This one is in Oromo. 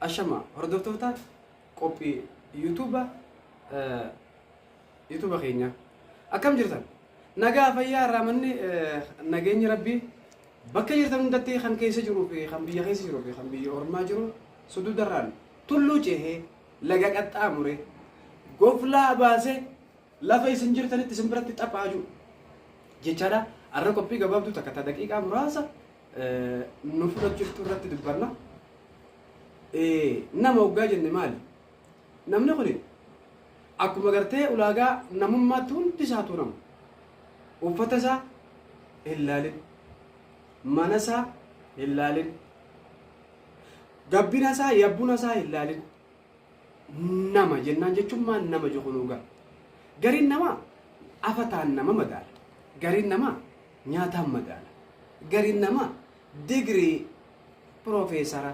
Ashama hordoftoota qophii yuutuuba yuutuuba keenyaa akkam jirtan? Nagaa fayyaa irraa manni nageenyi rabbii bakka jirtan hundatti kan keessa jiruu fi kan biyya keessa jiruu fi kan biyya ormaa jiru suduudarraan tulluu ceehee laga qaxxaamure goflaa baasee lafa isin jirtanitti isin biratti taphaa jiru jechaadha. Arra qophii gabaabduu takka ta daqiiqaa muraasa nu fudhachiftu irratti dubbanna. Nama hoggaa jenne maali? Namni kun akkuma gartee ulaagaa namummaatti hundi isaatuu nama. Uffata isaa hin laalin. Mana isaa hin laalin. Gabbina isaa yabbuna isaa hin laalin. Nama jennaan jechuun maal nama jechuun gaa. Gariin namaa afataan nama madaala. Gariin namaa nyaataan madaala. Gariin namaa digirii piroofeesara